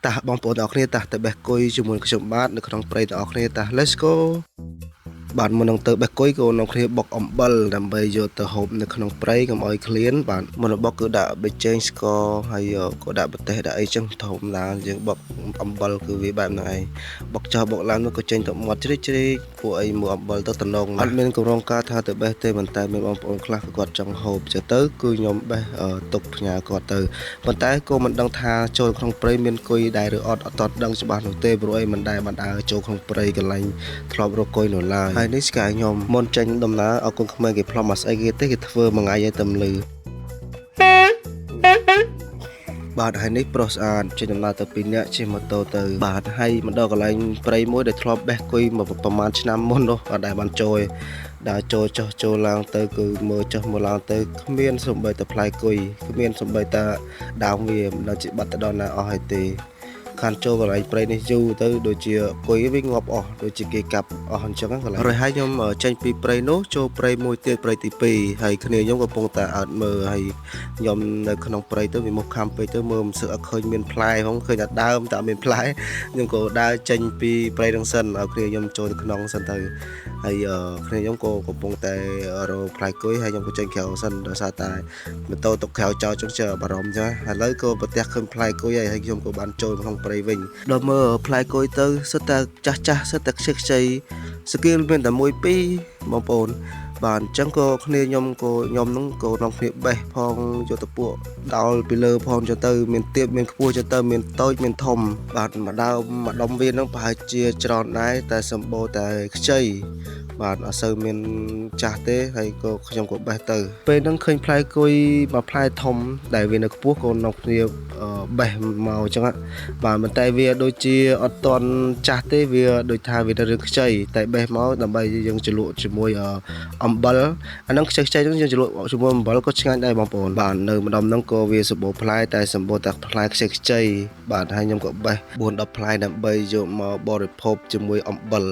តះបងប្អូនទាំងអស់គ្នាតះទៅបេះគុយជាមួយខ្ញុំបាទនៅក្នុងព្រៃទាំងអស់គ្នាតះ Let's go បាទមុននឹងទៅបេះគុយក៏នាំគ្នាបុកអំបិលដើម្បីយកទៅហូបនៅក្នុងព្រៃកុំឲ្យឃ្លានបាទមុននឹងបុកគឺដាក់ប៊ីចេងស្ករហើយក៏ដាក់ម្ទេសដាក់អីចឹងធម្មតាយើងបុកអំបិលគឺវាបែបហ្នឹងឯងបុកចោះបុកឡើងនោះក៏ចេញទៅមាត់ជ្រិចជ្រិចពួកអីមើលអំបិលទៅតំណងអត់មានកម្រងការថាទៅបេះទេប៉ុន្តែមានបងប្អូនខ្លះក៏គាត់ចង់ហូបចឹងទៅគឺខ្ញុំបេះទុកផ្ញើគាត់ទៅប៉ុន្តែក៏មិនដឹងថាចូលក្នុងព្រៃមានគុយដែរឬអត់អត់តដឹងច្បាស់នោះទេព្រោះអីមិនដែលបានដើរចូលក្នុងព្រៃកន្លែងធ្លាប់រកគុយនោះឡើយហើយនេះស្កាយខ្ញុំមុនចេញដំណើរអរគុណក្មេងគេផ្លុំមកស្អីគេទេគេធ្វើមួយថ្ងៃឲ្យតែលឺបាទហើយនេះប្រុសស្អាតចេញដំណើរទៅពីរនាក់ជិះម៉ូតូទៅបាទហើយមកដល់កន្លែងព្រៃមួយដែលធ្លាប់បេះគុយមកប្រហែលឆ្នាំមុននោះអត់ដែលបានចូលដើរចូលចុះចូលឡើងទៅគឺមើលចុះមើលឡើងទៅគ្មានសំបីតែផ្លែគុយគ្មានសំបីតែដើមវាមិនដឹងជាបាត់ទៅដល់ណាអស់ហើយទេខានចូលកន្លែងព្រៃនេះយូរទៅដូចជាគុយវាងាប់អស់ដូចជាគេកាប់អស់អញ្ចឹងកន្លែងហើយហើយខ្ញុំចេញពីព្រៃនោះចូលព្រៃមួយទៀតព្រៃទី2ហើយគ្នាខ្ញុំកំពុងតែអត់មើលហើយខ្ញុំនៅក្នុងព្រៃទៅវាមកខំពេកទៅមើលមិនសឹកអត់ឃើញមានផ្លែផងឃើញតែដើមតែអត់មានផ្លែខ្ញុំក៏ដើរចេញពីព្រៃហ្នឹងសិនឲ្យគ្នាខ្ញុំចូលទៅក្នុងសិនទៅហើយគ្នាខ្ញុំក៏កំពុងតែរកផ្លែគុយហើយខ្ញុំក៏ចេញក្រៅសិនដោយសារតែម៉ូតូទុកក្រៅចោលចឹងជើបារម្ភចឹងឥឡូវក៏ប្រទះឃើញផ្លែគុយហើយហើយខ្ញុំក៏បានចូលក្នុងព្រៃវិញដល់មើលផ្លែគុយទៅសិតតែចាស់ចាស់សិតតែខ្ជិះខ្ចីសគៀលមានតែមួយពីរបងប្អូនបាទអញ្ចឹងក៏គ្នាខ្ញុំក៏ខ្ញុំហ្នឹងក៏នាំគ្នាបេះផងយកទៅពួកដោលពីលើផងចឹងទៅមានទៀបមានខ្ពស់ចឹងទៅមានតូចមានធំបាទមួយដើមមួយដុំវាហ្នឹងប្រហែលជាច្រើនដែរតែសម្បូរតែខ្ចីបាទអត់សូវមានចាស់ទេហើយក៏ខ្ញុំក៏បេះទៅពេលហ្នឹងឃើញផ្លែគុយមួយផ្លែធំដែលវានៅខ្ពស់ក៏នាំគ្នាបេះមកអញ្ចឹងបាទប៉ុន្តែវាដូចជាអត់តន់ចាស់ទេវាដូចថាវានៅរឿងខ្ចីតែបេះមកដើម្បីយើងជ្រលក់ជាមួយអំបិលអាហ្នឹងខ្ចីខ្ចីហ្នឹងយើងជ្រលក់ជាមួយអំបិលក៏ឆ្ងាញ់ដែរបងប្អូនបាទនៅម្ដុំហ្នឹងក៏វាសម្បូរផ្លែតែសម្បូរតែផ្លែខ្ចីខ្ចីបាទហើយខ្ញុំក៏បេះ4 10ផ្លែដើម្បីយកមកបរិភោគជាមួយអំបិល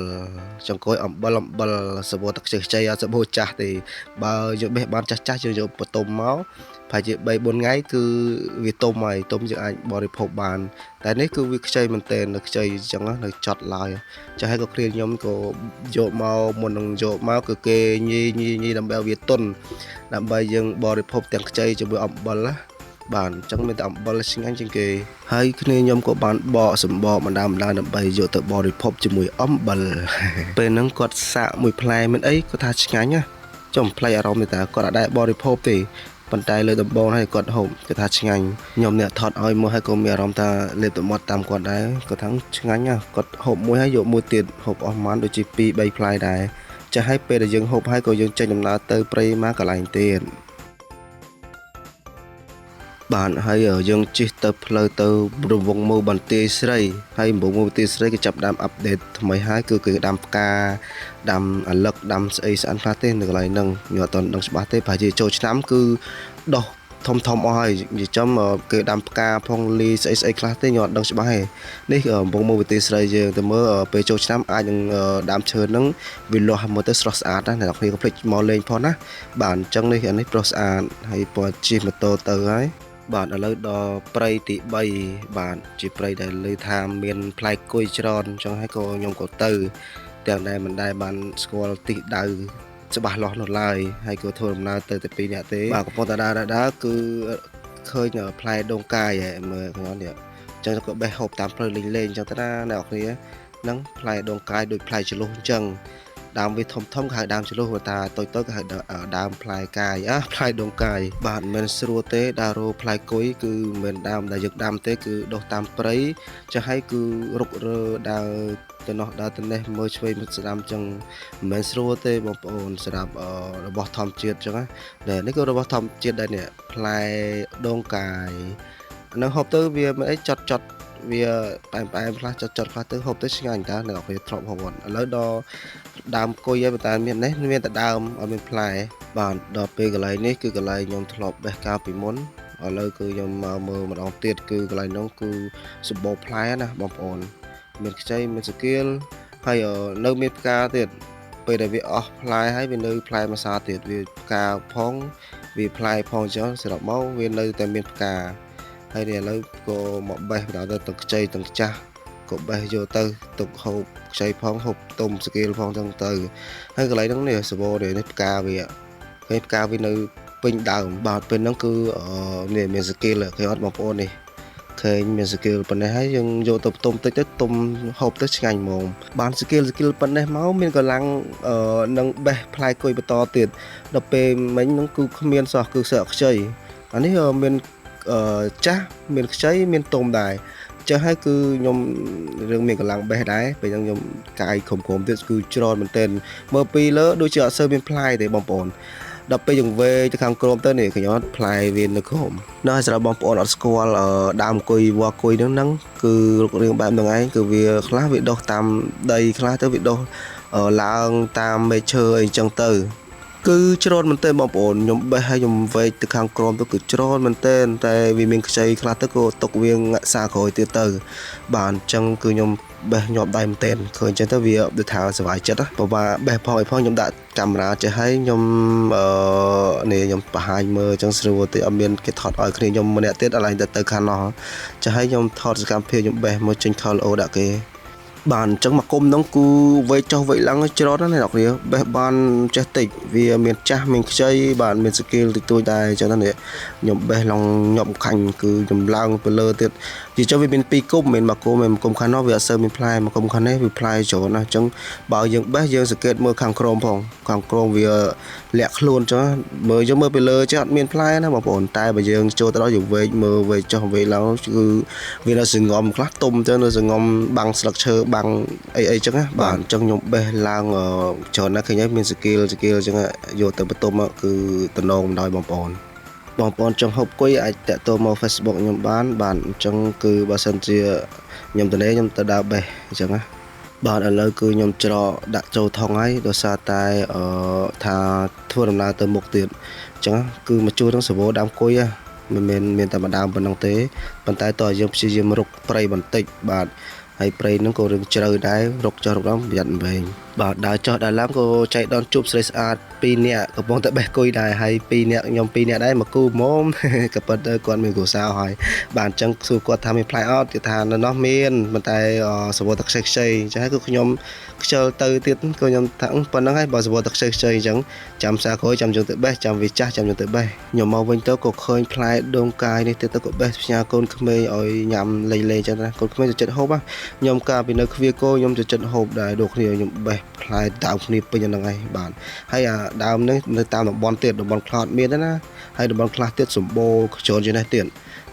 ចង្កូយអំបិលអំបិលសម្បូរតែខ្ចីខ្ចីអត់សម្បូរចាស់ទេបើយើងបេះបានចាស់ចាស់យើងយកបន្ទុំមកប្រហែលជា3 4ថ្ងៃគឺវាទុំហើយទុំយើងអាចបរិភោគបានតែនេះគឺវាខ្ចីមែនទែននៅខ្ចីអញ្ចឹងនៅចត់ឡើយចាស់ហើយក៏គ្រាខ្ញុំក៏យកមកមុននឹងយកមកគឺគេញីញីញីដើម្បីឲ្យវាទន់ដើម្បីយើងបរិភោគទាំងខ្ចីជាមួយអំបិលណាបាទអញ្ចឹងមានតែអំបិលឆ្ងាញ់ជាងគេហើយគ្នាខ្ញុំក៏បានបកសម្បកម្ដងម្ដងដើម្បីយកទៅបរិភោគជាមួយអំបិលពេលហ្នឹងគាត់សាកមួយផ្លែមិនអីគាត់ថាឆ្ងាញ់ណាចំផ្លែអារម្មណ៍ទេតាគាត់អត់ដែរបរិភោគទេប៉ុន្តែលើដំបងហើយគាត់ហូបគាត់ថាឆ្ងាញ់ខ្ញុំអ្នកថតឲ្យមកហើយក៏មានអារម្មណ៍ថាលេបទៅមាត់តាមគាត់ដែរគាត់ថាឆ្ងាញ់ណាគាត់ហូបមួយហើយយកមួយទៀតហូបអស់ប៉ុន្មានដូចជា2 3ផ្លែដែរចាស់ហើយពេលដែលយើងហូបហើយក៏យើងចេញដំណើរទៅព្រៃមកកន្លែងទៀតបាទហើយយើងជិះទៅផ្លូវទៅរង្វង់មូលបន្ទាយស្រីហើយរង្វង់មូលបន្ទាយស្រីគេចាប់ដើម update ថ្មីហើយគឺគេដាំផ្កាដាំអាលឹកដាំស្អីស្អាតខ្លះទេនៅកន្លែងហ្នឹងខ្ញុំអត់ទាន់ដឹងច្បាស់ទេប្រហែលជាចូលឆ្នាំគឺដោះធំធំអស់ហើយនិយាយចំគេដាំផ្កាផងលីស្អីស្អីខ្លះទេខ្ញុំអត់ដឹងច្បាស់ទេនេះរង្វង់មូលបន្ទាយស្រីយើងទៅមើលពេលចូលឆ្នាំអាចនឹងដើមឈើហ្នឹងវាលាស់មើលទៅស្រស់ស្អាតណាស់អ្នកនរគ្នាកុំភ្លេចមកលេងផងណាបាទអញ្ចឹងនេះអានេះប្រុសស្អាតហើយពណ៌ជិះម៉ូតូទៅហើយបាទឥឡូវដល់ព្រៃទី3បាទជាព្រៃដែលលើថាមានផ្លែគុយច្រើនអញ្ចឹងហើយក៏ខ្ញុំក៏ទៅទាំងដែលមិនដែលបានស្គាល់ទិសដៅច្បាស់លាស់នោះឡើយហើយក៏ធ្វើដំណើរទៅតែពីរនាក់ទេបាទកំពុងតែដើរដើរគឺឃើញផ្លែដងកាយហើយមើលខ្ញុំនេះអញ្ចឹងក៏បេះហូបតាមផ្លូវលេងលេងអញ្ចឹងទៅណាអ្នកនរគ្នាហ្នឹងផ្លែដងកាយដូចផ្លែជ្រលុះអញ្ចឹងដើមវាធំធំគេហៅដើមជ្រលុះបើតាតូចតូចគេហៅដើមផ្លែកាយអាផ្លែដងកាយបាទមិនមែនស្រួលទេដើររោផ្លែគុយគឺមិនមែនដើមដែលយើងដាំទេគឺដុះតាមព្រៃចាស់ហើយគឺរុករើដើរទៅនោះដើរទៅនេះមើលឆ្វេងមើលស្ដាំចឹងមិនមែនស្រួលទេបងប្អូនសម្រាប់របស់ធម្មជាតិចឹងណានេះក៏របស់ធម្មជាតិដែរនេះផ្លែដងកាយនឹងហូបទៅវាមិនអីចត់ចត់វាផ្អែមផ្អែមខ្លះចត់ចត់ខ្លះទៅហូបទៅឆ្ងាញ់តើអ្នកនរគ្នាធ្លាប់ហូបអត់ឥឡូវដល់ដើមគុយហើយប៉ុន្តែមាននេះមានតែដើមអត់មានផ្លែបាទដល់ពេលកន្លែងនេះគឺកន្លែងខ្ញុំធ្លាប់បេះកាលពីមុនឥឡូវគឺខ្ញុំមកមើលម្ដងទៀតគឺកន្លែងនោះគឺសម្បូរផ្លែណាបងប្អូនមានខ្ចីមានសកៀលហើយនៅមានផ្កាទៀតពេលដែលវាអស់ផ្លែហើយវានៅផ្លែមួយសាទៀតវាផ្កាផងវាផ្លែផងអញ្ចឹងសរុបមកវានៅតែមានផ្កា ហើយនេះឥឡូវក៏មកបេះបណ្ដោយទៅទាំងខ្ចីទាំងចាស់ក៏បេះយកទៅទុកហូបខ្ចីផងហូបទុំស្គីលផងចឹងទៅហើយកន្លែងហ្នឹងនេះសបោនេះផ្កាវាឃើញផ្កាវានៅពេញដើមបាទពេលហ្នឹងគឺនេះមានស្គីលឃើញអត់បងប្អូននេះឃើញមានស្គីលប៉ុណ្ណេះហើយយើងយកទៅផ្ទុំតិចទៅទុំហូបទៅឆ្ងាញ់ហ្មងបានស្គីលស្គីលប៉ុណ្ណេះមកមានកម្លាំងនឹងបេះផ្លែគុយបន្តទៀតដល់ពេលមិញហ្នឹងគឺគ្មានសោះគឺសើខ្ចីអានេះមានចាស់មានខ្ចីមានទុំដែរចឹងហើយគឺខ្ញុំរឿងមានកម្លាំងបេះដែរពេលហ្នឹងខ្ញុំកាយក្រុមៗទៀតគឺច្រើនមែនទែនមើលពីលើដូចជាអត់សូវមានផ្លែទេបងប្អូនដល់ពេលយើងវែកទៅខាងក្រោមទៅនេះឃើញអត់ផ្លែវានៅក្រោមនៅសម្រាប់បងប្អូនអត់ស្គាល់ដើមគុយវល្លិគុយហ្នឹងគឺរូបរាងបែបហ្នឹងឯងគឺវាខ្លះវាដុះតាមដីខ្លះទៅវាដុះឡើងតាមមែកឈើអីចឹងទៅគឺច្រើនមែនទែនបងប្អូនខ្ញុំបេះហើយខ្ញុំវែកទៅខាងក្រោមទៅគឺច្រើនមែនទែនតែវាមានខ្ចីខ្លះទៅក៏ទុកវាងាក់សាក្រោយទៀតទៅបាទអញ្ចឹងគឺខ្ញុំបេះញាប់ដៃមែនទែនឃើញអញ្ចឹងទៅវាដូចថាសុវ័យចិត្តណាព្រោះว่าបេះផងអីផងខ្ញុំដាក់កាមេរ៉ាចេះហើយខ្ញុំអឺនេះខ្ញុំបង្ហាញមើលអញ្ចឹងស្រួលតិចអត់មានគេថតឲ្យគ្នាខ្ញុំម្នាក់ទៀតឥឡូវទៅខាងនោះចេះហើយខ្ញុំថតសកម្មភាពខ្ញុំបេះមកចេញខលអូដាក់គេបាទអញ្ចឹងមកគុំហ្នឹងគឺវែកចុះវែកឡើងច្រើនណាស់អ្នកនរគ្នាបេះបានចេះតិចវាមានចាស់មានខ្ចីបាទមានសគីលតិចតួចដែរអញ្ចឹងណានេះខ្ញុំបេះឡងញាប់ខាញ់គឺខ្ញុំឡើងទៅលើទៀតនិយាយចុះវាមានពីរគុំមិនមកគុំមិនគុំខាងនោះវាអត់សូវមានផ្លែមកគុំខាងនេះវាផ្លែច្រើនណាស់អញ្ចឹងបើយើងបេះយើងសង្កេតមើលខាងក្រោមផងខាងក្រោមវាលាក់ខ្លួនអញ្ចឹងមើលយើងមើលពីលើចេះអត់មានផ្លែណាបងប្អូនតែបើយើងចូលទៅដល់យើងវែកមើលវែកចុះវែកឡើងគឺវានៅសងំខ្លះទុំទៅនៅសងំបាំងស្លឹកឈើបាំងអីអីចឹងណាបាទអញ្ចឹងខ្ញុំបេះឡើងច្រើនណាស់ឃើញហើយមានសគីលសគីលអញ្ចឹងយកទៅបន្ទុំគឺតំណងមិនដោយបងប្អូនបងប្អូនចង់ហូបគុយអាចតាក់ទងមក Facebook ខ្ញុំបានបាទអញ្ចឹងគឺបើសិនជាខ្ញុំទៅនេះខ្ញុំទៅដើរបេះអញ្ចឹងណាបាទឥឡូវគឺខ្ញុំច្រកដាក់ចូលថងហើយដោយសារតែអឺថាធ្វើដំណើរទៅមុខទៀតអញ្ចឹងគឺមកជួរនឹងសវោដើមគុយមិនមែនមានតែម្ដើមប៉ុណ្ណឹងទេប៉ុន្តែតើយើងព្យាយាមរុកព្រៃបន្តិចបាទហើយព្រៃហ្នឹងក៏រឿងជ្រៅដែររុកចុះរុកឡើងប្រយ័ត្នវែងបាទដើរចុះដើរឡើងក៏ចៃដនជួបស្រីស្អាត2នាក់កំពុងតែបេះគុយដែរហើយ2នាក់ខ្ញុំ2នាក់ដែរមកគូមុំក៏ប៉ុន្តែគាត់មានគ្រួសារហើយបាទអញ្ចឹងសួរគាត់ថាមានផ្លែអត់គេថានៅនោះមានប៉ុន្តែសវទឹកខ្ចីខ្ចីអញ្ចឹងហើយគឺខ្ញុំខ្ជិលទៅទៀតក៏ខ្ញុំថាប៉ុណ្្នឹងហើយបើសវទឹកខ្ចីខ្ចីអញ្ចឹងចាំសាក្រោយចាំយើងទៅបេះចាំវាចាស់ចាំយើងទៅបេះខ្ញុំមកវិញទៅក៏ឃើញផ្លែដូងកាយនេះទៀតទៅក៏បេះផ្ញើកូនក្មេងឲ្យញ៉ាំលេងលេងអញ្ចឹងណាកូនក្មេងចូលចិត្តហូបខ្ញុំកាលពីនៅខ្វៀគោខ្ញុំចូលចិត្តហូបដែរដូចគ្នាខ្ញុំបេះផ្លែដើមគ្នាពេញហ្នឹងហើយបាទហើយអាដើមហ្នឹងនៅតាមតំបន់ទៀតតំបន់ខ្លះអត់មានទេណាហើយតំបន់ខ្លះទៀតសម្បូរច្រើនជាងនេះទៀត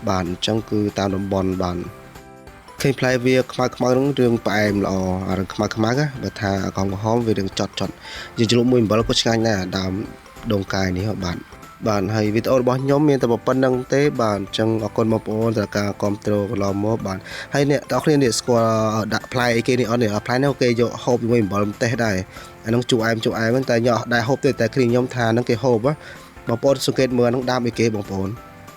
បាទអញ្ចឹងគឺតាមតំបន់បាទឃើញផ្លែវាខ្មៅខ្មៅហ្នឹងរឿងផ្អែមល្អអារឿងខ្មៅខ្មៅណាបើថាក្រហមក្រហមវារឿងចត់ចត់យើងជ្រក់មួយអំបិលក៏ឆ្ងាញ់ដែរដើមដូងកាយនេះបាទបាទហើយវីដេអូរបស់ខ្ញុំមានតែប៉ុណ្្នឹងទេបាទអញ្ចឹងអរគុណបងប្អូនសម្រាប់ការគាំទ្រកន្លងមកបាទហើយអ្នកទាំងអស់គ្នានេះស្គាល់ដាក់ផ្លែអីគេនេះអត់នេះផ្លែនេះគេយកហូបជាមួយអំបិលម្ទេសដែរអានោះជូរអែមជូរអែមហ្នឹងតែខ្ញុំអត់ដែរហូបទេតែគ្នាខ្ញុំថាហ្នឹងគេហូបបងប្អូនសង្កេតមើលហ្នឹងដើមអីគេបងប្អូន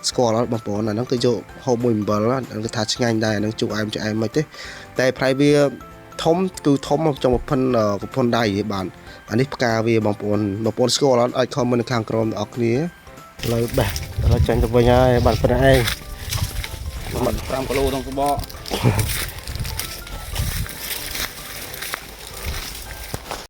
ស្គាល់អត់បងប្អូនអាហ្នឹងគឺយកហូបមួយអំបិលហ្នឹងគេថាឆ្ងាញ់ដែរអាហ្នឹងជូរអែមជូរអែមមិនទេតែផ្លែវាធំគឺធំចង់កំផិនដៃបាទអានេះផ្កាវាបងប្អូនបងប្អូនស្គាល់អត់អាច comment នៅខាងក្រោមទាំងអស់គ្នាឥឡូវបេះឥឡូវចាញ់ទៅវិញហើយបាទប៉ុណ្ណេះឯង 5គីឡូក្នុងសបក។